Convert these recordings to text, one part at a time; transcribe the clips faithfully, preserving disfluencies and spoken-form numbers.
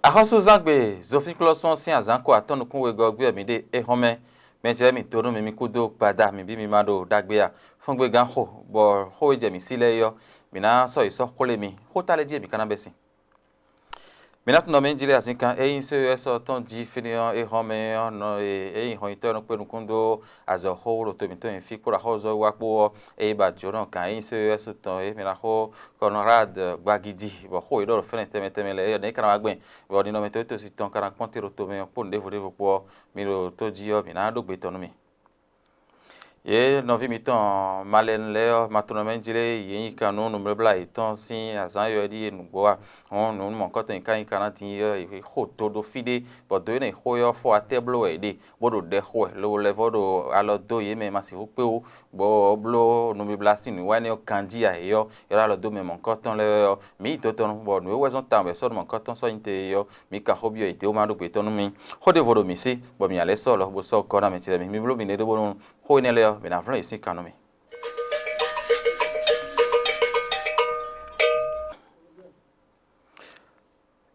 Axɔ́súzángbe Zofínklɔ́sún ɔ́ sín azǎn ko atɔ́ nukún wegɔ́ ɔ́ gbe wɛ mǐ ɖe éhɔ́nmɛ. Mɛ ce lɛ́ɛ mǐ dó nú mi, mi kúdó gbada, mǐ bǐ mi ma ɖo ɖagbe a? Fúngbegán xo, bɔ xó e jɛ mǐ sí lɛ́ɛ é ɔ́, mǐ ná sɔ́ yi sɔ́ xwlé mi. Xó ta lɛ́ɛ jí wɛ mǐ ka ná bɛ́ sin. Mǐ ná tunwun ɖɔ mɛ jlé azinkan e nyí C E S ɔ́ tɔn jí fínɛ́ ɔ́, é hɔn mɛ ɔ́, nɔ e é nyí hɔnyitɔ́ e nɔ kpé nukún dó azɔ̌xó ɖo to mǐtɔn nyi fí kpó ɖo axɔ́zɔ́ wíwá kpó ɔ́, é yi ba jǒnɔ gǎn e nyí C E S tɔn e mǐ ná xo Conrad Gbagidi, bɔ xó e ɖɔ ɖo fɛ́nɛ tɛnmɛ tɛnmɛ lɛ́ɛ é ɔ́, nɛ̌ é ka ná wá gbɛn, bɔ ninɔmɛ tɔn e tɔ́sín tɔn ka ná kpɔ́n te ɖo tomɛ ɔ́ kpó nǔɖévo ɖěvo kpó ɔ́, mi ɖo tó jí ɔ́, mǐ ná ɖó gbe tɔn nú mi. Yě nɔví mitɔn malɛnu lɛ́ɛ ɔ́, ma tunwun ɖɔ mɛ jlé yě nyi kan nú nǔmlɔ́blá yětɔn sín azǎn yɔ̌yɔ́ ɖíe nǔgbó a? Hɔn nǔ mɔ̌hunkɔtɔn e ka nyí kan ná din é ɔ́, yě xo do ɖó fí ɖé, bɔ do énɛ́ è xo é ɔ́, fɔ atɛ́ bló wɛ yě ɖe, bó ɖo ɖɛ xo wɛ, lobo lɛ́ vɔ́ ɖo alɔ dó yě mɛ e ma sixú kpé wú, bɔ bló nubíblá sín nǔwiwa énɛ́ ɔ́ ganjí ǎ é ɔ́, é ɖo alɔ dó mɛ mɔ̌hunkɔtɔn lɛ́ɛ wɛ ɔ́, mǐ yi do tɔn nu, bɔ nǔ e wɛ́ zɔ́n tawun wɛ sɔ́ nú mɔ̌hunkɔtɔn sɔ́ nyi te é ɔ́, mǐ kan xó byɔ́ yě dó ma ɖó gbe tɔn nú mì. Xó ɖěvo ɖo mǐ sí, bɔ mǐ ná lɛ́ sɔ́ lɔ̌ bó sɔ́ gɔ́ ná mɛ ce lɛ́ɛ mi. Mi bló miɖée ɖó bónú xó énɛ́ lɛ́ɛ ɔ́, mǐ ná vlɔ́n yě sín kan nú mì.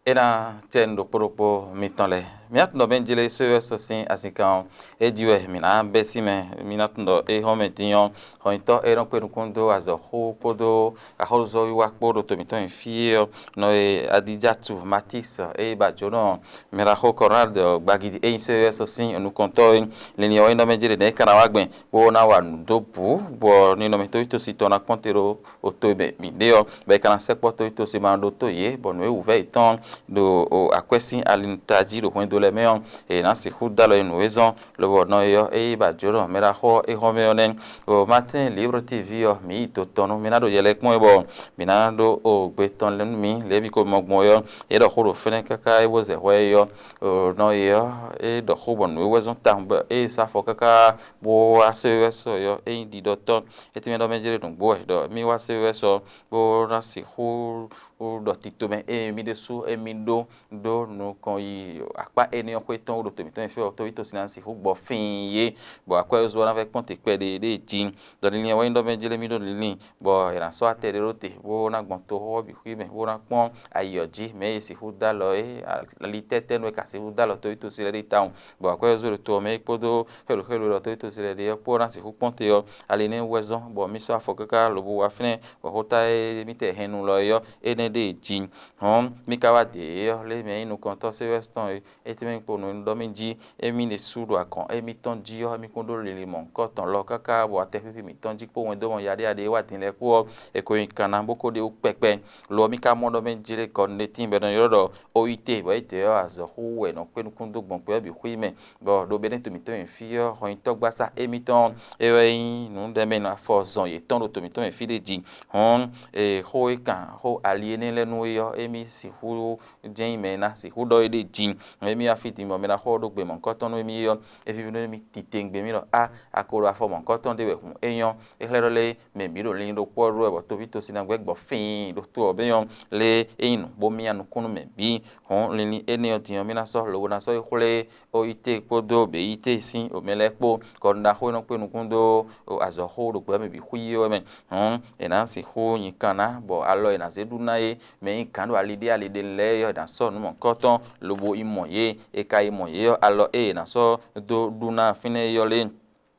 É ná cɛ nǔ ɖokpó ɖokpó mitɔn lɛ́ɛ. Mǐ ná tunwun ɖɔ mɛ jlé sɔ́ é wɛ sɔ́ sín azinkan ɔ́, é jí wɛ mǐ ná bɛ́ sín mɛ. Mǐ ná tunwun ɖɔ éhɔ́nmɛ din ɔ́, hɔnyitɔ́ e nɔ kpé nukún dó azɔ̌xó kpódó axɔ́lúzɔ́ wiwa kpó ɖo to mǐtɔn nyi fí é ɔ́, nɔ e Adijatu Matis e yi ba jǒnɔ mɛ ɖaxó Kɔnrád Gbagidi e nyí sɛ́ wɛ sɔ́ sín nukɔntɔ́ é, linlin ɔ́ é nɔ mɛ jlé nɛ̌ é ka ná wá gbɛn, bó ná wa nǔ dó bǔ, bɔ ninɔmɛ tóvítósi tɔn ná kpɔ́n te ɖó o to e mɛ mǐ ɖe ɔ́, bɔ è ka ná sɛkpɔ́ tóvítósi ma ɖótó yě, bɔ nǔ e wǔvɛ́ yětɔn ɖo akwɛ́ sín ali tají ɖo hwɛndo lɛ́ɛ mɛ ɔ́, è nǎ sixú dó alɔ nyi nǔ e zɔ́n, lobɔ nɔ e ɔ́ é yi ba jǒnɔ mɛ ɖaxó ɔ́ é hɔn mɛ ɔ́ nɛ́. O Matín Libre T V ɔ́, mǐ yi do tɔn nú mì ná ɖo yɛ lɛ́ɛ kpɔ́n wɛ, bɔ mǐ ná ɖó o gbe tɔn lɛ́ɛ nú mì lě e mǐ ko mɔ gbɔn é ɔ́, é ɖɔ xó ɖo fɛ́nɛ́ káká é bó zɛ hwɛ é ɔ́, o nɔ e ɔ́ é ɖɔ xó bɔ nǔ e wɛ zɔ́n tawun bɔ é sɔ́ afɔ káká bó wá sɔ́ é wɛ sɔ é ɔ́, é nyí ɖiɖɔtɔ́. É tɛ́nmɛ ɖɔ mɛ jlé nǔgbó wɛ ɖɔ mì wá sɔ́ é wɛ sɔ bó ná sixú ɖɔ tito mɛ ée mì ɖésú émí ɖó ɖó nukɔn yi akpá énɛ́ ɔ́ xwé tɔn wú ɖo to mǐtɔn e fí ɔ́, tóvítósi ná sixú gbɔ fíin yé, bɔ akwɛ́ ɔ́ zú ɔ́ ná vɛ́ kpɔ́n te kpɛɖé ɖée jí. Ɖɔ linlin ɔ́ wɛ nyí ɖɔ mɛ jlé mì ɖó linlin, bɔ è nǎ sɔ́ atɛ ɖé ɖó te, bó ná gbɔn toxo ɔ́ bǐ xwí mɛ, bó ná kpɔ́n ayi ɔ́ jí, mɛ̌ e sixú dó alɔ é, ali tɛ́tɛ́ nú é ka sixú dó alɔ tóvítósi lɛ́ɛ ɖe tawun, bɔ akwɛ́ ɔ́ zú ɖo to ɔ́ mɛ é kpódó xwéɖuxwéɖu ɖɔ tóvítósi lɛ́ɛ ɖe ɔ́ kpó ná sixú kpɔ́n te ɔ́, ali nɛ́ wɛ zɔ́n, bɔ mì sɔ́ afɔ káká lobo wá fínɛ́, bɔ xóta e mì tɛ hɛn nu lɔ é ɔ́, énɛ́ ɖée jí. Hɔn mì ka wá de é ɔ́, lě mɛ e nyí nukɔntɔ́ Silvɛ́sitɔ́ɔn é, é tɛ́nmɛ kpo nǔ ɖɔ mì jí, émí ɖésú ɖo agɔ̌n émítɔn jí ɔ́, émí kún ɖó lili mɔ̌hunkɔtɔn lɔ káká bɔ atɛ́xwíxwí mǐtɔn jí kpó hwɛndo mɔ yaɖéyaɖé e wá din lɛ́ɛ kpó ɔ́, è ko nyi kan ná bó ko ɖe wú kpɛkpɛ. Lo ɔ́, mì ka mɔ ɖɔ mɛ jlé kɔ nǔɖé tíin bɔ è nɔ ylɔ́ ɖɔ Oyite, bɔ é dɛ ɔ́ azɔ̌xú wɛ è nɔ kpé nukún dó gbɔn gbɛ ɔ́ bǐ xwí mɛ, bɔ ɖo Bɛnɛ́ to mǐtɔn mɛ fí ɔ́, hɔnyitɔ́gbasá émítɔn é wɛ nyí nǔɖɛmɛnɔ afɔ zɔn yětɔn ɖo to mǐtɔn mɛ fí ɖé jí. Hɔn, e xó e kan xó ali énɛ́ lɛ́ɛ nú é ɔ́, émí sixú jɛ́n nyí mɛ e ná sixú ɖɔ éɖée jí. Émí wá fí din bɔ mɛ ná xɔ ɖó gbe mɔ̌hunkɔtɔn nú émí é ɔ́, é víví nú émí titewungbe mì ɖɔ á, a ko ɖo afɔ mɔ̌hunkɔtɔn ɖé wɛ hǔn é nyɔ́. É xlɛ́ ɖɔ lé mɛ bǐ ɖo linlin ɖokpó ɔ́ ɖó wɛ bɔ tóvítósi ná gbɛ́ gbɔ fíin ɖó tó ɔ́ bɛ́ nyɔ́ lé é nyí nǔ bó myá nukún nú mɛ bǐ. Hɔn linlin énɛ́ ɔ́ din ɔ́, mì ná sɔ́ lobo ná sɔ́ yi xwlé Oyite kpódó Beyite sín omɛ lɛ́ɛ kpó, kɔ un ɖaxó e nɔ kpé nukún dó azɔ̌xó ɖo gbɛ̌ mɛ bǐ xwí ɔ́ mɛ. Hɔn è nǎ sixú nyi kan ná, bɔ alɔ e è nǎ zé ɖu ná é mɛ nyí gǎn ɖo ali ɖé ali ɖé lɛ́ɛ ɔ́, è nǎ sɔ́ nǔ mɔ̌hunkɔtɔn lobo yi mɔ yě. È ka yi mɔ yě ɔ́, alɔ ée è nǎ sɔ́ dó ɖu ná fínɛ́ é ɔ́ lé,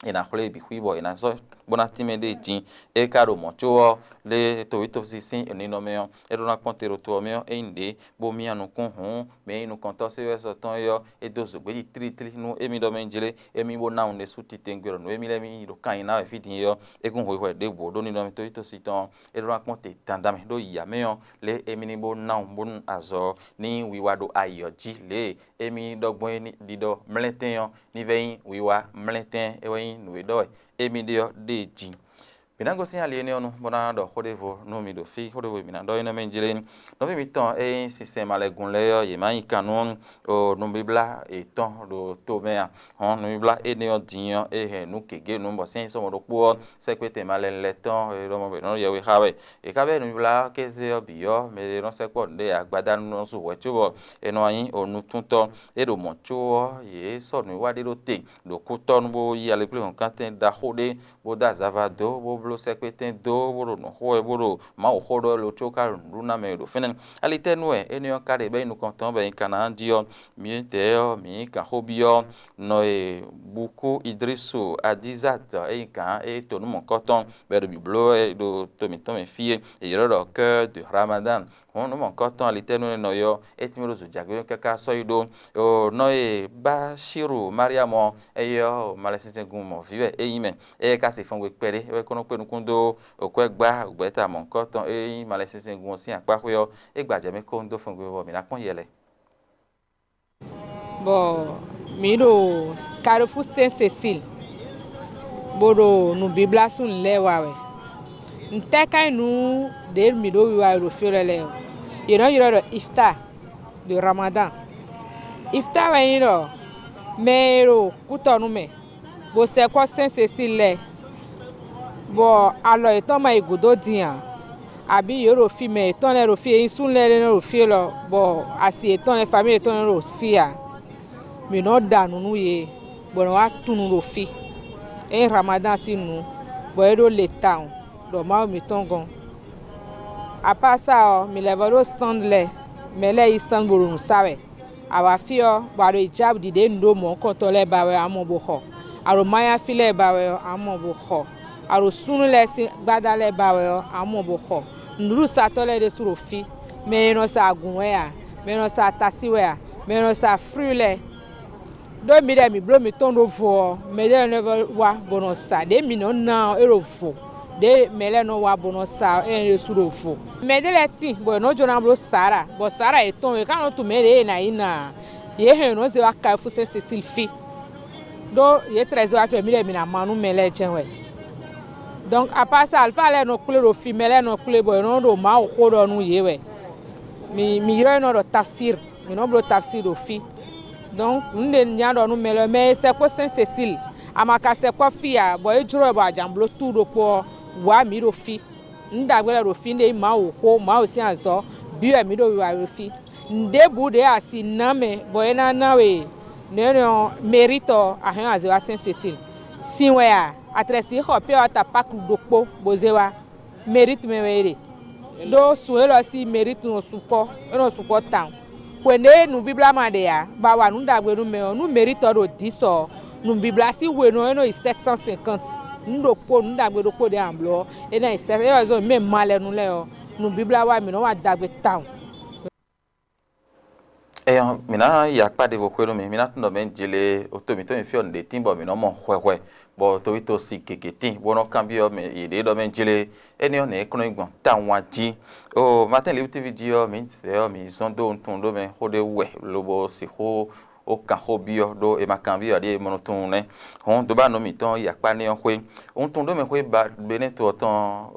è nǎ xwlé bǐ xwí bɔ è nǎ sɔ́ bó ná tínmɛ ɖée din. É ka ɖo mɔ̌ có ɔ́, lé towítɔ́sí sín ninɔmɛ ɔ́, é ɖó ná kpɔ́n te ɖo to ɔ́ mɛ ɔ́, é nyí nǔɖé bó myá nukún hǔn, mɛ e nyí nukɔntɔ́ sé wɛ sɔ́ tɔn é ɔ́, é dó zǒgbéjí tlítlí nú émí ɖɔ mɛ jlé émí bó ná wǔ ɖésú titewungbe ɖɔ nǔ émí lɛ́ɛ mì ɖo kan nyi ná wɛ fí din é ɔ́, é kún hwǐhwɛ́ ɖěbǔ ɖó ninɔmɛ towítɔ́sí tɔn ɔ́, é ɖó ná kpɔ́n te dandan mɛ ɖó yǐyá mɛ ɔ́, lě émí ní bó ná wǔ bónú azɔ̌ ní nyí wiwa ɖo ayǐ ɔ́ jí lě e émí ɖɔ gbɔn é ní ɖiɖɔ mlɛ́ntɛn ɔ́ ní vɛ́ nyí wiwa mlɛ́ntɛn é wɛ nyí nǔ e ɖɔ wɛ émí ɖe ɔ́ ɖée jí. Mǐ ná gosín ali énɛ́ ɔ́ nu bó ná ɖɔ xó ɖěvo nú mi ɖo fí, xó ɖěvo e mǐ ná ɖɔ é nɔ mɛ jlé. Nɔví mitɔn e nyí sinsɛn malɛgun lɛ́ɛ ɔ́, yě má nyí kan nú nǔbíblá yětɔn ɖo to mɛ a? Hɔn nǔbíblá énɛ́ ɔ́ din ɔ́, é hɛn nǔ gěgé nǔ bɔ sɛ́n sɔmɔ ɖokpó ɔ́, sɛ́kpétɛn malɛnu lɛ́ɛ tɔn e ɖɔ mɔ bɔ è nɔ ɖo yɛhwe xá wɛ. È ka bɛ́ nǔbíblá kéze ɔ́ bǐ ɔ́, mɛ e nɔ sɛkpɔ́ nǔɖé agbada nɔ sú hwɛ̌ cóbɔ è nɔ wá nyí onutúntɔ́. É ɖo mɔ̌ có ɔ́, yě sɔ́ nǔwiwa ɖé ɖó te ɖo kútɔ́ nu bó yí alɔkplɔ́nmɔkantɛn ɖaxó ɖé, bó dó azava dó, bó bló sɛ́kpétɛn dó bó ɖo nǔ xo wɛ bó ɖo Mawu xó ɖɔ wɛ lo có ka ɖo nǔɖuɖu ná mɛ e ɖo fínɛ́. Alitɛ́nu wɛ énɛ́ ɔ́ ka ɖe bɔ é nyí nukɔntɔn bɔ é nyí Kanaan jí ɔ́, mǐtɛɛ ɔ́, mǐ yi kan xó byɔ́ nɔ e Buku Idrisu Adizat é nyí gǎn é to nǔ mɔ̌kɔtɔn bɔ é ɖo bǐbló wɛ ɖo to mǐtɔn mɛ fí é, è ylɔ́ ɖɔ Cœur de Ramadan. Hǔn nǔ mɔ̌hunkɔtɔn alitɛ́nu e nɔ ylɔ́ é tínmɛ ɖo zǒ jagbe káká sɔ́ yi ɖó. Nɔ e Báṣíru Mariamu ɔ́, éyɛ́ ɔ́, malɛsinsɛngun mɔ̌ví wɛ é nyí mɛ. Éyɛ́ ka se fɔngbe kpɛɖé, é wɛ kɔn nɔ kpé nukún dó okwɛ́gbá gbɛ̌ta mɔ̌hunkɔtɔn e nyí malɛsinsɛngun ɔ́ sín akpáxwé ɔ́, é gba jɛ mɛ kɔn dó fɔngbe vɔ mǐ ná kpɔ́n yɛ lɛ́ɛ. Bɔ mǐ ɖo Carrefour Saint Cécile, bó ɖo nǔbíblásúnnu lɛ́ɛ wa wɛ. Ntɛ́ ka nyí nǔ ɖě mǐ ɖo wiwa wɛ ɖo fí lɛ́ɛ lɛ́ɛ ɔ́? Yě nɔ ylɔ́ ɖɔ iftar ɖo Ramadan. Iftar wɛ nyí ɖɔ mɛ e ɖo kútɔnú mɛ, bó sɛkpɔ́ Saint Cécile lɛ́ɛ, bɔ alɔ yětɔn ma yi gǔdo din ǎ, abǐ yě ɖo fí mɛ yětɔn lɛ́ɛ ɖo fí, yě nyí súnnu lɛ́ɛ ɖé nɔ ɖo fí élɔ́, bɔ asi yětɔn lɛ́ɛ, famíyi yětɔn lɛ́ɛ ɖo fí ǎ. Mǐ nɔ ɖa nǔ nú yě, bɔ è nɔ wá tunwun ɖo fí. É nyí Ramadan sín nǔ, bɔ é ɖó le tawun ɖɔ Mawu mǐtɔn gɔ́n. Apása ɔ́, mǐ lɛ́ vɔ́ ɖó stand lɛ́ɛ, mɛ lɛ́ɛ yi stand bó ɖo nǔ sa wɛ. A wǎ fí ɔ́, bɔ a ɖo hijab ɖiɖe nǔɖomɔ̌hunkɔtɔn lɛ́ɛ ba wɛ ɔ́, a mɔ bó xɔ. A ɖo manyáfí lɛ́ɛ ba wɛ ɔ́, a mɔ bó xɔ. A ɖo súnnu lɛ́ɛ sín gbádá lɛ́ɛ ba wɛ ɔ́, a mɔ bó xɔ. Nǔɖuɖusatɔ́ lɛ́ɛ ɖésú ɖo fí. Mɛ e nɔ sa agǔn wɛ a? Mɛ e nɔ sa atasí wɛ a? Mɛ e nɔ sa flú lɛ́ɛ? Ɖó mi ɖɔ mǐ bló mǐtɔn ɖó vo ɔ́, mɛ ɖé lɛ́ɛ nɔ wá bó nɔ sa. Ɖěe mǐ nɔ ná ɔ́, é ɖo vo. Ɖěe mɛ lɛ́ɛ nɔ wá bó nɔ sa ɔ́, énɛ́ ɖésú ɖo vo. Mɛ ɖé lɛ́ɛ tíin bɔ è nɔ jló ná bló Saara, bɔ Saara yětɔn e ka nɔ tunwun mɛ ɖě e è nǎ yi ná ǎ. Yě hɛn yě nɔ zé wá Kayifúsɛ́n Sisíli fí. Ɖó yě tlɛ zé wá fí wɛ mǐ ɖɔ mǐ ná má nú mɛ lɛ́ɛ jɛ́n wɛ. Donc apása alifá lɛ́ɛ nɔ kplé ɖo fí, mɛ lɛ́ɛ nɔ kplé bɔ è nɔ ɖo Mawu xó ɖɔ nú yě wɛ. Mǐ mǐ ylɔ́ énɛ́ ɖɔ tafsir, mǐ nɔ bló tafsir ɖo fí. Donc nǔ ɖě un nya ɖɔ nú mɛ lɛ́ɛ, mɛ e sɛkpɔ́ sɛ́n Sesíli, a ma ka sɛkpɔ́ fí ǎ, bɔ é jló wɛ bɔ a jǎn bló túu ɖokpó ɔ́, wǎ mǐ ɖo fí. Nǔ ɖagbe lɛ́ɛ ɖo fí, ɖé nyí Mawu xó, Mawu sín azɔ̌, bǐ wɛ mǐ ɖo wiwa ɖo fí. Nǔɖébǔ ɖě a si ná mɛ bɔ é ná ná we nɛ̌ nɔ mérítɔ a hɛn azɔ̌ wá sɛ́n Sesíli. Sin wɛ a? A tlɛ sixɔ pure water pack ɖokpó bó zé wá. Mérite mɛ wɛ é ɖe. Ɖó sun élɔ́ sín mérite nɔ sukpɔ́, é nɔ sukpɔ́ tawun. Hwenu e nǔbíblá ma ɖe ǎ, bɔ a wa nǔ ɖagbe nú mɛ ɔ́, nú mérite ɔ́ ɖo dǐ sɔ ɔ́, nǔbíblá sín hwenu ɔ́, é nɔ yi sept cent cinquante. Nǔ ɖokpó, nǔ ɖagbe ɖokpó ɖě a blǒ ɔ́, é ná yi sept cent. É wɛ zɔ́n mǐ mɛ malɛnu lɛ́ɛ ɔ́, nǔbíblá wá mǐ nɔ wa ɖagbe tawun. Eyɔn, mǐ ná yi akpá ɖěvo xwé nú mi, mǐ ná tunwun ɖɔ mɛ jlé oto mǐtɔn nyi fí ɔ́ nǔɖé tín bɔ mǐ nɔ mɔ hwɛhwɛ, bɔ towítɔ́ si gěgé tíin, bó nɔ́ kanbyɔ́ mɛ yěɖée ɖɔ mɛ jlé énɛ́ ɔ́ nɛ̌ é kplɔ́n yi gbɔn tawun jí. O Martin Libre T V jí ɔ́, mǐ zɛ ɔ́, mǐ zɔ́n dó wuntun ɖó mɛ xó ɖé wɛ lobo sixú ó kan xó byɔ́, ɖó è ma kanbyɔ́ ǎ ɖíe è ma nɔ tunwun nɛ́. Hǔn, dobánu mǐtɔn yi akpá n'i ɔ́ xwé. Wuntun ɖó mɛ xwé ba Benɛ́to ɔ́ tɔn,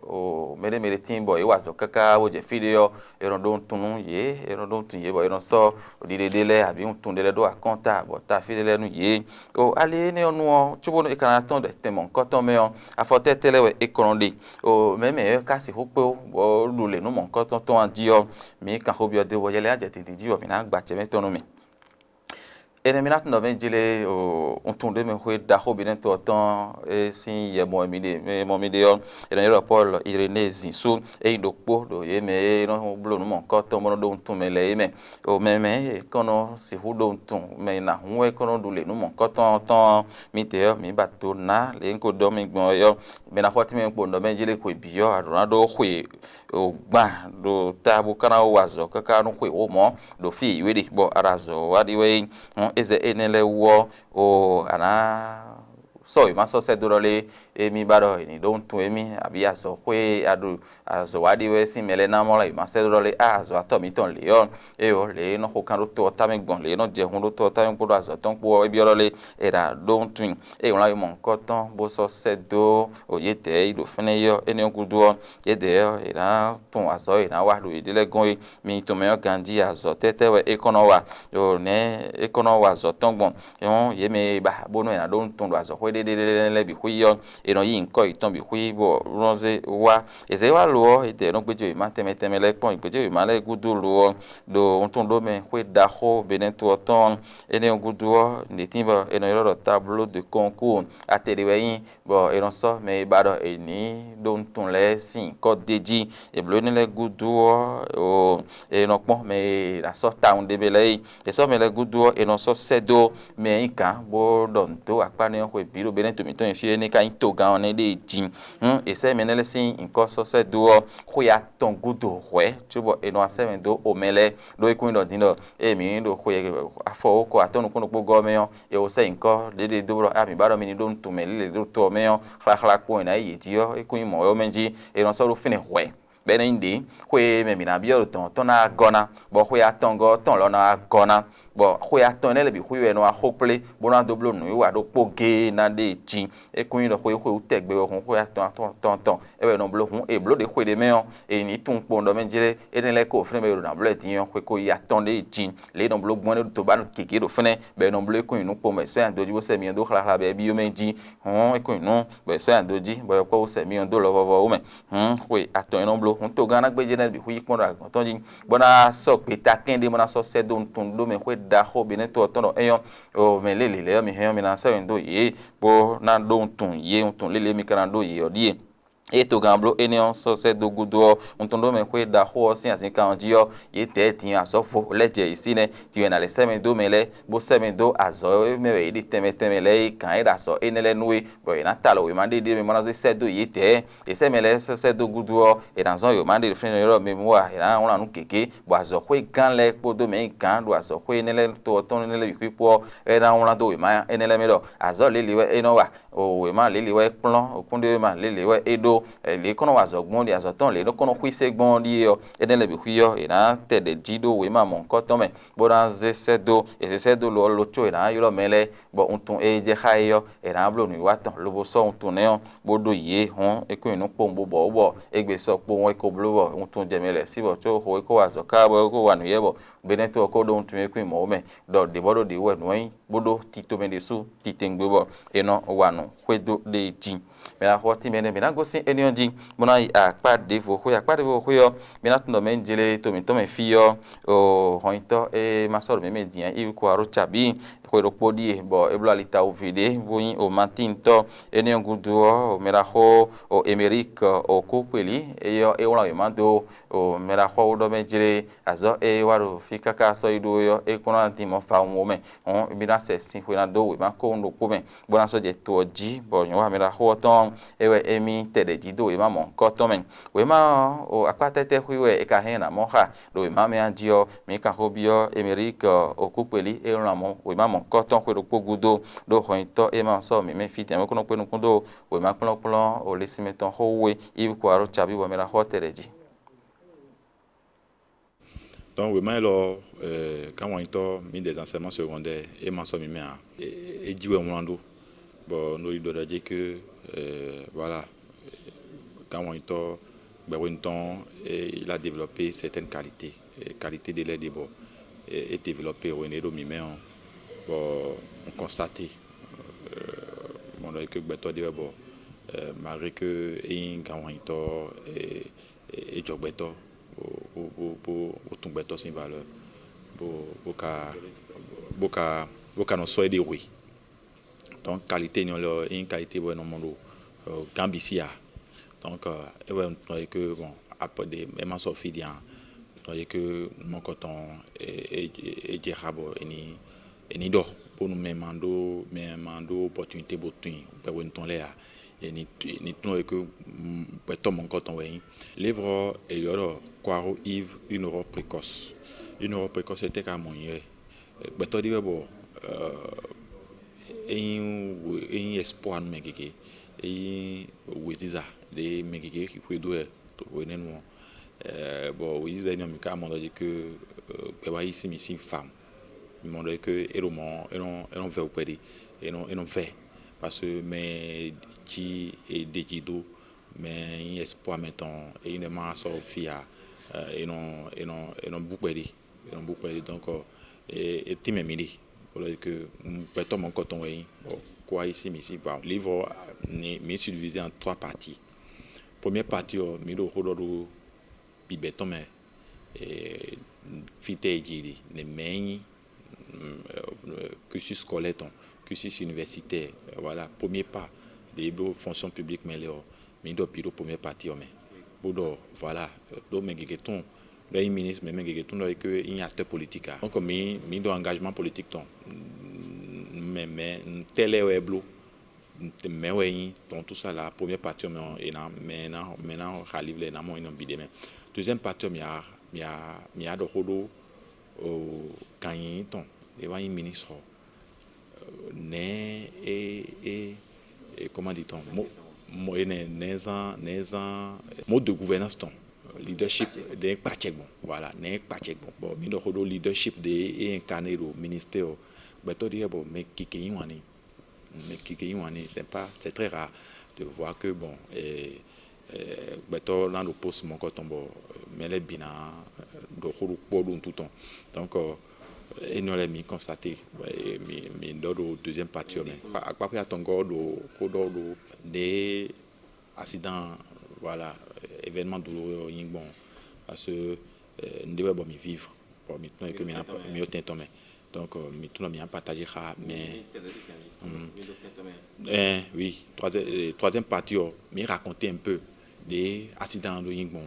o mɛɖé mɛɖé tíin bɔ yě wa azɔ̌ káká bó jɛ fí ɖé ɔ́, è nɔ ɖó wuntun nú yě, è nɔ ɖó wuntun yě bɔ è nɔ sɔ́ ɖiɖe ɖé lɛ́ɛ abǐ wuntun ɖé lɛ́ɛ ɖó akɔ́nta bɔ ta fí ɖé lɛ́ɛ nú yě. O ali énɛ́ ɔ́ nu ɔ́, cóbónú è ka ná tɔ́n ɖɔ tɛn mɔ̌hunkɔtɔn mɛ ɔ́, afɔ tɛ́tɛ́ lɛ́ɛ wɛ è kɔn nɔ ɖe? O mɛ̌ mɛ ɔ́ ka sixú kpé ó, bɔ ɖo lě nú mɔ̌hunkɔtɔn tɔn jí ɔ́, mǐ kan xó byɔ́ dó bɔ yɛ lɛ́ɛ jɛ dǐndín jí bɔ mǐ ná gba acɛ mɛtɔn nú mì. Énɛ́ mǐ ná tunwun ɖɔ mɛ jlé o wuntun ɖé mɛ xwé ɖaxó Benɛ́to ɔ́ tɔn e sín yɛ mɔ mì ɖe mɛ mɔ mì ɖe ɔ́, è nɔ ylɔ́ Pɔ́lu Irené zǐn sú, é nyí ɖokpó ɖo yě mɛ e nɔ bló nǔ mɔ̌hunkɔtɔn bó nɔ ɖó wuntun mɛ lɛ́ɛ é mɛ. O mɛ mɛ e kɔn nɔ sixú ɖó wuntun mɛ e ná hun wɛ kɔn nɔ ɖu lě nú mɔ̌hunkɔtɔn tɔn ɔ́, mǐtɛɛ ɔ́, mǐ ba do ná lě e un ko ɖɔ mi gbɔn é ɔ́, mɛ ná xɔ tínmɛ kpo nɔ mɛ jlé xwe bǐ ɔ́, a ɖǒ ná ɖó xwe o gban ɖo ta bó ka ná wa azɔ̌ káká nú xwe wǒ mɔ̌ ɖo fí e yě we ɖe, bɔ a ɖo azɔ̌ wa ɖi wɛ é. Hɔn é zɛ énɛ́ lɛ́ɛ wú ɔ́, o a nǎ sɔ́ wěma sɔ́ sɛ́ dó ɖɔ lé émí ba ɖɔ è nǐ ɖó wuntun émí, abǐ azɔ̌xwé e a ɖo azɔ̌ wa ɖi wɛ sín mɛ lɛ́ɛ ná mɔ lɛ́ɛ wěma sɛ́ dó ɖɔ lé a azɔ̌watɔ́ mǐtɔn lě ɔ́, éyɔ lě e nɔ xo kan ɖó to ɔ́ tamɛ gbɔn, lě e nɔ jɛ hun ɖó to ɔ́ tamɛ kpódó azɔ̌ tɔn kpó ɔ́, é byɔ́ ɖɔ lé è nǎ ɖó wuntun i. É wlán yi mɔ̌hunkɔtɔn bó sɔ́ sɛ́ dó yědɛɛ yi ɖo fínɛ́ é ɔ́, énɛ́ ɔ́ gúdo ɔ́, yědɛɛ ɔ́, è nǎ tunwun azɔ̌ e è nǎ wa ɖo yěɖée lɛ́ɛ gɔ́n é. Mi tunwun mɛ ɔ́ ganjí azɔ̌ tɛ́tɛ́ wɛ é kɔn nɔ wa? Ɖo nɛ̌ é kɔn nɔ wa azɔ̌ tɔn gbɔn? Nyɔ̌ yě mɛ e ba bónú è nǎ ɖó wuntun ɖo azɔ̌xwé ɖéɖéɖé lɛ́ɛ bǐ xwé yi ɔ́, È nɔ yí nyǐkɔ yětɔn bǐ xwí bɔ nɔ zé wá. È zě wá lo ɔ́, è dɛ nɔ gbéjé wěma tɛnmɛ tɛnmɛ lɛ́ɛ kpɔ́n, è gbéjé wěma lɛ́ɛ gúdo lo ɔ́, ɖo wuntun ɖó mɛ xwé ɖaxó Benɛ́to ɔ́ tɔn. Énɛ́ ɔ́ gúdo ɔ́, nǔɖé tíin bɔ è nɔ ylɔ́ ɖɔ tablo de kɔnku atɛ ɖé wɛ nyí, bɔ è nɔ sɔ́ mɛ e ba ɖɔ è nǐ ɖó wuntun lɛ́ɛ sín nyǐkɔ d'é jí. È blǒ énɛ́ lɛ́ɛ gúdo ɔ́, è nɔ kpɔ́n mɛ e è nǎ sɔ́ tawun ɖé mɛ lɛ́ɛ é. È sɔ́ mɛ lɛ́ɛ gúdo ɔ́, è nɔ sɔ́ sɛ́ dó mɛ e nyí gǎn bó ɖɔ nǔ dó akpá nɛ́ ɔ́ xwe bǐ ɖo Benɛ́to mǐtɔn e fí énɛ́ ka nyí togán ɔ́ nɛ́ ɖée jí. Hǔn è sɛ́ mɛ énɛ́ lɛ́ɛ sín nyǐkɔ sɔ́ sɛ́ dó ɔ́, xwe atɔn gúdo hwɛ̌ cóbɔ è nɔ wá sɛ́ mɛ dó omɛ lɛ́ɛ. Ɖó é kún nyí ɖɔ din ɖɔ ée mǐ ɖo xwe afɔ wǒ kɔ atɔ́ nukún ɖokpó gɔ́ mɛ ɔ́, è wǒ sɛ́ nyǐkɔ ɖěɖe dó ɖɔ a mǐ ba ɖɔ mi ní ɖó nǔ tunwun mɛ lílě ɖo to ɔ́ mɛ ɔ́, xlaxla kpowun è nǎ yi yě jí ɔ́, é kún nyí mɔ̌ wɛ ɔ́ mɛ jí. È nɔ sɔ́ ɖó fínɛ́ hwɛ̌. Bɔ é ná nyí ɖě, xwe e mɛ mǐ ná byɔ́ ɖo dɔ̌n tɔn ná wá gɔ́ ná, bɔ xwe atɔngɔ́ tɔn lɔ ná wá gɔ́ ná, bɔ xwe atɔn énɛ́ lɛ́ɛ bǐ xwí wɛ è nɔ wá xo kplé, bó ná dó bló nǔwiwa ɖokpó géé ná ɖée jí. É kún nyí ɖɔ xwe xwe wú tɛgbɛ wɛ hǔn xwe atɔn atɔn tɔn tɔn é wɛ è nɔ bló hǔn è blǒ ɖě xwe ɖé mɛ ɔ́, è ní tunwun kpowun ɖɔ mɛ jlé énɛ́ lɛ́ɛ kó fínɛ́ mɛ e ɖo nǎ bló wɛ din ɔ́, xwe ko yi atɔn ɖé jí. Lě e è nɔ bló gbɔn é ɖo tobánu gěgé ɖo fínɛ́, bɔ è nɔ bló é kún nyi nǔ kpowun mɛ sɔ́ nyi ado jí bó sɛ myɔ dó xlaxla bɔ é byɔ́ mɛ jí. Hǔn é kún nyi nǔ bɔ è sɔ́ nyi ado jí bɔ è kpɔ́ wú sɛ myɔ dó lɔ vɔvɔ wú mɛ. Hǔn xwe atɔn e nɔ bló hǔn togán ná gbéjé nɛ́ bǐ xwí kpɔ́n ɖo agbɔ̌n tɔn jí, bó ná sɔ́ gbeta kɛ́n ɖé bó ná sɔ́ sɛ́ dó wuntun ɖó mɛ xwé ɖaxó Benɛ́to ɔ́ tɔn ɖɔ éyɔ́, o mɛ lě lǐlɛ́ ɔ́ mi hɛn ɔ́ mi ná sɛ́ wɛ dó yě, bó ná ɖó wuntun yě wuntun lě lě mi ka ná ɖó yě ɔ́ ɖíe. Ée togán bló énɛ́ ɔ́ sɔ́ sɛ́ dó gúdo ɔ́, wuntun ɖó mɛ xwé ɖaxó ɔ́ sín azǐnkan ɔ́ jí ɔ́, yě dɛ̌ din azɔ̌ vo lɛ́ jɛ yě sí nɛ́, din wɛ è nǎ lɛ́ sɛ́ mɛ dó mɛ lɛ́ɛ, bó sɛ́ mɛ dó azɔ̌ e mɛ wɛ yě ɖe tɛnmɛ tɛnmɛ lɛ́ɛ é gǎn e ɖo azɔ̌ énɛ́ lɛ́ɛ nú é, bɔ yě ná ta lǒ wěma ɖé ɖé mɛ bó ná zé sɛ́ dó yě dɛ̌. È sɛ́ mɛ lɛ́ɛ sɛ́ sɛ́ dó gúdo ɔ́, è nǎ zɔ́n wěma ɖé ɖo fínɛ́ ylɔ́ mɛ mú a, è nǎ wlán nǔ gěgé, bɔ azɔ̌xwé gán lɛ́ɛ kpódó mɛ e nyí gǎn ɖo azɔ̌xwé énɛ́ lɛ́ɛ to ɔ́ tɔn énɛ́ lɛ́ɛ bǐ xwí kpó ɔ́, é ná wlán dó wěma énɛ́ lɛ́ɛ mɛ ɖɔ azɔ̌ lělǐ wɛ é nɔ wa. O wěma lělǐ wɛ é kplɔ́n, o kúnɖéwéma lělǐ wɛ é ɖó, lě e kɔn nɔ wa azɔ̌ gbɔn ɔ́ ɖi azɔ̌ tɔn lě e nɔ kɔn nɔ xwí sé gbɔn ɔ́ ɖíe ɔ́, énɛ́ lɛ́ɛ bǐ xwí ɔ́, è nǎ tɛ ɖɛ̌ jí ɖó wěma mɔ̌hunkɔtɔn mɛ, bó ná zé sɛ́ dó, è zé sɛ́ dó lo ɔ́ lo có è nǎ ylɔ́ mɛ lɛ́ɛ, bɔ wuntun e jɛ xá é ɔ́, è nǎ bló nǔwiwa tɔn lobo sɔ́ wuntun nɛ́ ɔ́, bó ɖó yě hɔ́n é kún nyi nú kpowun bó bɔ wǔ bɔ égbé sɔ́ kpowun é ko bló bɔ wuntun jɛ mɛ lɛ̌ sí bɔ có xo é ko wa azɔ̌ káká bɔ é ko wa nǔ yɛ bɔ Benɛ́to ɔ́ ko ɖó wuntun e kún nyi mɔ̌ wú mɛ, ɖɔ ɖě bɔ ɖó ɖě wú wɛ nǔ ɔ́ nyí, bó ɖó tito mɛ ɖésú titewungbe bɔ è nɔ wa nǔ xwedó ɖ'é jí. Mɛ ná xɔ tínmɛ nɛ́, mǐ ná gosín énɛ́ ɔ́ jí, bó ná yi akpá ɖěvo xwé. Akpá ɖěvo xwé ɔ́, mǐ ná tunwun ɖɔ mɛ jlé to mǐtɔn mɛ fí ɔ́, o hɔnyitɔ́ e ma sɔ́ ɖo mǐ mɛ din ɔ́, Ivi Kuaro Cabi, xwe ɖokpó ɖíe, bɔ é bló ali tawun vǐ ɖé, bó nyí o Matíntɔ́. Énɛ́ ɔ́ gúdo ɔ́, o mɛ ná xo o Emerík o Kúkpelí, éyɔ́ é wlán wěma dó o mɛ ná xɔ wú ɖɔ mɛ jlé azɔ̌ e é wa ɖo fí káká sɔ́ yi ɖó é ɔ́, é kún ná dín mɔ̌ fawun ó mɛ. Hɔn, mǐ ná sɛ sin xwe ná dó wěma kpowun ɖokpó mɛ, bó ná sɔ́ jɛ to ɔ́ jí, bɔ nyɔ̌nu amɛɖaxó ɔ́ tɔn é wɛ émí tɛ ɖě jí dó wěma mɔ̌hunkɔtɔn mɛ. Wěma ɔ́, o akpá tɛ́tɛ́ xwí wɛ è ka hɛn ná mɔ xa? Ɖo wěma mɛ ɔ́ jí ɔ́, mǐ ka xo byɔ́ Emerík Okúkpelí e wlán mɔ wěma mɔ̌hunkɔtɔn xwe ɖokpó gúdo, ɖó hɔnyitɔ́ e ma sɔ́ mǐ mɛ fí tɛnmɛ kúnɔ kpé nukún dó wěma kplɔ́nkplɔ́n o Lisímɛ tɔn xó wú é, Ivi Kuaro Cabi bɔ mɛ ɖo axɔ́ tɛ ɖě jí. Donc wěma élɔ́, euh, kan wanyitɔ́ mi des enseignements secondaires é ma sɔ́ mi mɛ ǎ. É jí wɛ wlán ɖó, bɔ un ɖo yi ɖɔ ɖɔ jí que, euh, voilà, kan wanyitɔ́ gbɛhwenu tɔn, il a développé certaines qualités, qualité ɖé lɛ́ɛ ɖe bɔ é développé hwenu e é ɖo mǐ mɛ ɔ́, bɔ un constaté, euh, mɔ ɖɔ que gbɛtɔ́ ɖé wɛ bɔ, euh, malgré que é nyí kan wanyitɔ́, é jɔ gbɛtɔ́ bó bó bó bó tunwun gbɛtɔ́ sín valeur bó bó ka bó ka bó ka nɔ sɔ́ éɖée hwe. Donc qualité énɛ́ lɛ́ɛ ɔ́, é nyí qualité bɔ è nɔ mɔ ɖo gǎn bǐ sí ǎ. Donc é wɛ un tunwun que bon, après ɖe é ma sɔ́ fí ɖé ǎ. Un tunwun que nukɔntɔn é jɛ xá bɔ è nǐ è nǐ ɖɔ bónú mɛ ma ɖó mɛ ma ɖó opportunité bó tunwun gbɛhwenu tɔn lɛ́ɛ ǎ. È nǐ è nǐ tunwun que gbɛtɔ́ mɔ̌hunkɔtɔn wɛ é nyí. Livre ɔ́ è ylɔ́ ɖɔ Kwaro Yves une aurore précoce. Une aurore précoce étɛ́ ka mɔ nyɛ wɛ? Gbɛtɔ́ ɖé wɛ bɔ é nyí é nyí espoir nú mɛ gěgé. É nyí wěziza ɖě mɛ gěgé xixwé dó wɛ hwenɛ́nu ɔ́. Bɔ wěziza énɛ́ ɔ́, mǐ ka mɔ ɖɔ jí que gbɛ wá yí sín mǐ sín fam. Mǐ mɔ ɖɔ que é ɖo mɔ̌ é nɔ é nɔ vɛ wǔ kpɛɖé, é nɔ é nɔ vɛ. Parce que mɛ jí è ɖeji dó, mɛ nyí espoir mɛtɔn, é nyí ɖɔ é ma sɔ́ fí ǎ, é nɔ é nɔ é nɔ bú kpɛɖé, é nɔ bú kpɛɖé. Donc é tínmɛ mǐ ɖe, bó lɔ que gbɛtɔ́ mɔ̌hunkɔtɔn wɛ é nyí, bɔ Kpó ayí sín mǐ sín ba. Livre ɔ́, ni mǐ subdivisé en trois parties. Première partie ɔ́, mǐ ɖo xó ɖɔ ɖó bibɛ tɔn mɛ, eh, fítɛ́ e jí ɖe, nɛ mɛ e nyí, mm, euh, cursus scolaire tɔn, cursus universitaire, euh, voilà, premier pas ɖě ɖó fonction publique mɛ lɛ́ɛ ɔ́, mǐ ɖɔ bǐ ɖo première partie ɔ́ mɛ, bó ɖɔ voilà, ɖó mɛ gěgé tɔn ɖɔ é nyí ministre, mɛ mɛ gěgé tɔn ɖɔ é ké nyí acteur politique ǎ. Donc mǐ mǐ ɖo engagement politique tɔn, mɛ mɛ tɛ́ lɛ́ɛ wɛ bló, mɛ wɛ nyí, donc tout ça là, première partie ɔ́ mɛ ɔ́, è nǎ mɛ ná mɛ ná xa livre lɛ́ɛ è nǎ mɔ é nɔ bǐ ɖ'é mɛ. Deuxième partie ɔ́, mǐ ya mǐ ya mǐ ya ɖɔ xó ɖó o, gǎn nyínyí tɔn, é wá nyí ministre ɔ́, nɛ̌ é é é comment dit-on, mo mo énɛ́ nɛ̌ zán nɛ̌ zán mode de gouvernance tɔn, leadership ɖe kpacɛ gbɔn, voilà, nɛ̌ kpacɛ gbɔn. Bon, mǐ ɖɔ xó ɖó leadership ɖe é incarné ɖo ministère ɔ́, gbɛtɔ́ ɖé wɛ bɔ mɛ gěgé yí wǎn n'i. Mɛ gěgé yí wǎn n'i, c'est pas, c'est très rare de voir que bon, eh, eh, gbɛtɔ́ ná ɖo poste mɔ̌kɔtɔn bɔ mɛ lɛ́ɛ bǐ ná ɖɔ xó ɖokpó ɔ́ ɖo wútu tɔn. Donc euh, énɛ́ lɛ́ɛ mǐ constaté, eh, mǐ mǐ ɖɔ ɖo deuxième partie ɔ́ mɛ. Akpákpé atɔngɔ́ ɖo xó ɖɔ ɖo ɖě accident, voilà, événement douloureux ɔ́ nyí gbɔn, parce que euh, un ɖé wɛ bɔ mǐ vivre, bɔ mǐ tunɔ que mǐ mǐ ɔ́ tɛn tɔn mɛ. Donc euh, mǐ tunɔ mǐ ná partager xa, mais mm, eh, oui, troisième, euh, troisième partie ɔ́, mǐ raconter un peu ɖě accident ɖo nyí gbɔn.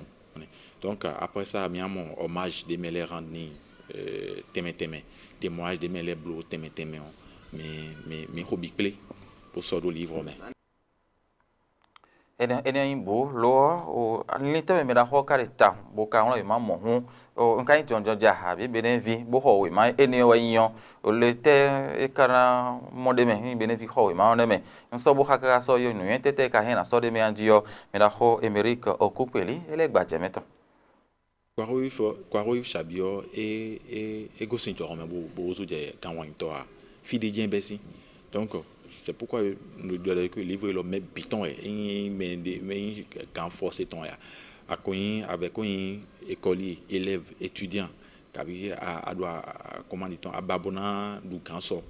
Donc euh, après ça mǐ ná mɔ hommage ɖé mɛ lɛ́ɛ rendre n'i, euh, tɛnmɛ tɛnmɛ, témoignage ɖé mɛ lɛ́ɛ bló tɛnmɛ tɛnmɛ ɔ́, mǐ mǐ mǐ xo bǐ kplé bó sɔ́ ɖó livre mɛ. Énɛ́ énɛ́ nyí bǔ lo ɔ́, o lintɛ́nmɛ mɛ ɖaxó ɔ́ ka ɖe tawun, bó ka wlán wěma mɔ̌ hǔn, o un ka nyí jɔnjɔnja abǐ Benévi, bó xɔ wěma énɛ́ ɔ́ wɛ nyí ɔ́, o le tɛ́ é ka ná mɔ ɖ'é mɛ nú Benévi xɔ wěma ɔ́ nɛ́ mɛ? Un sɔ́ bó xa káká sɔ́ yi nǔnywɛ́ tɛ́tɛ́ e ka hɛn ná sɔ́ ɖ'é mɛ ɔ́ jí ɔ́, mɛ ɖaxó Emerik Ɔkúkpeli, é lɛ́ gba jɛ mɛ tɔn. Kwahó yi fɔ Kwahó yi Xabiyɔ é é é gosín jɔhɔn mɛ bó bó wúzú jɛ ganwanyitɔ́ ǎ. Fí ɖé jɛ́n bɛ́ sín. Donc c'est pourquoi un ɖɔ ɖɔ que livre élɔ́ mɛ bǐ tɔn wɛ, é nyí mɛ ɖé mɛ nyí gan forcé tɔn wɛ ǎ. A ko nyí avɛ ko nyí écolier, élève, étudiant, kabi a a ɖo a comment dit-on, a ba bó ná ɖu gǎn sɔ,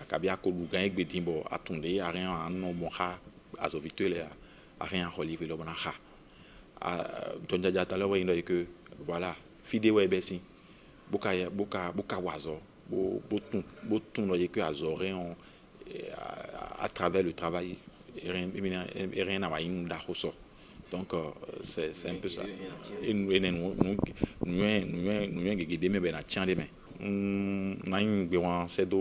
kabi a ko ɖu gǎn égbé din bɔ a tunwun ɖě a hɛn a nɔ mɔ xá azɔ̌ví towe lɛ́ɛ a, a hɛn a xɔ livre élɔ́ bó ná xa. Jɔnjɔja tɔn lɛ́ɛ wɛ nyí ɖɔ é que voilà, fí ɖé wɛ é bɛ́ sín, bó ka bó ka bó ka wa azɔ̌, bó bó tun bó tunwun ɖɔ é que azɔ̌ hɛn ɔ́, à travers le travail, é hɛn é hɛn ná wá nyí nǔ ɖaxó sɔ. Donc euh, c'est c'est un peu ça. Énɛ́ nǔ nǔ nǔnywɛ́ nǔnywɛ́ nǔnywɛ́ gěgé ɖé mɛ bɔ è nǎ cyán ɖé mɛ. Un ná nyi gbewán sɛ́ dó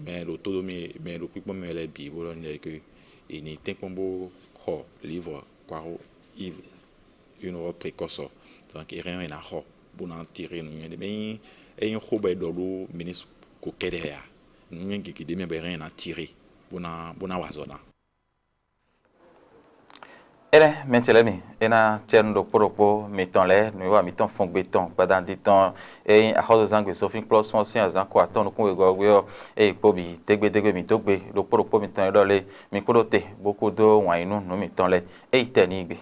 mɛ ɖo tó dó mì mɛ ɖo kpíkpɔ́n mì wɛ lɛ́ɛ bǐ bó ɖɔ nú yɛ que è nǐ tɛ́nkpɔ́n bó xɔ livre Kwahó Yves une heure précoce ɔ́. Donc é hɛn é ná xɔ bó ná tiré nǔnywɛ́ ɖé mɛ. É nyí é nyí xó bɔ è ɖɔ ɖó ministre ko kɛ́ɖɛ́ ǎ. Nǔnywɛ́ gěgé ɖé mɛ bɔ é hɛn é ná tiré bó ná bó ná wa azɔ̌ ná. Énɛ́ mɛ ce lɛ́ɛ mi, é ná cɛ́ nú ɖokpó ɖokpó mitɔn lɛ́ɛ nǔwiwa mǐtɔn fɔngbe tɔn gbadandi tɔn e nyí axɔ́súzángbe Sofínkplɔ́sún ɔ́ sín azǎn ko atɔ́ɔ́n nukún wegɔ́ ɔ́ gbé ɔ́, é yi kpó bǐ dégbédégbé mǐ dó gbe ɖokpó ɖokpó mitɔn e ɖɔ lé, mi kúdó te bó kúdó wǎn yí nú nǔ mitɔn lɛ́ɛ. É yi tɛ n'i gbe.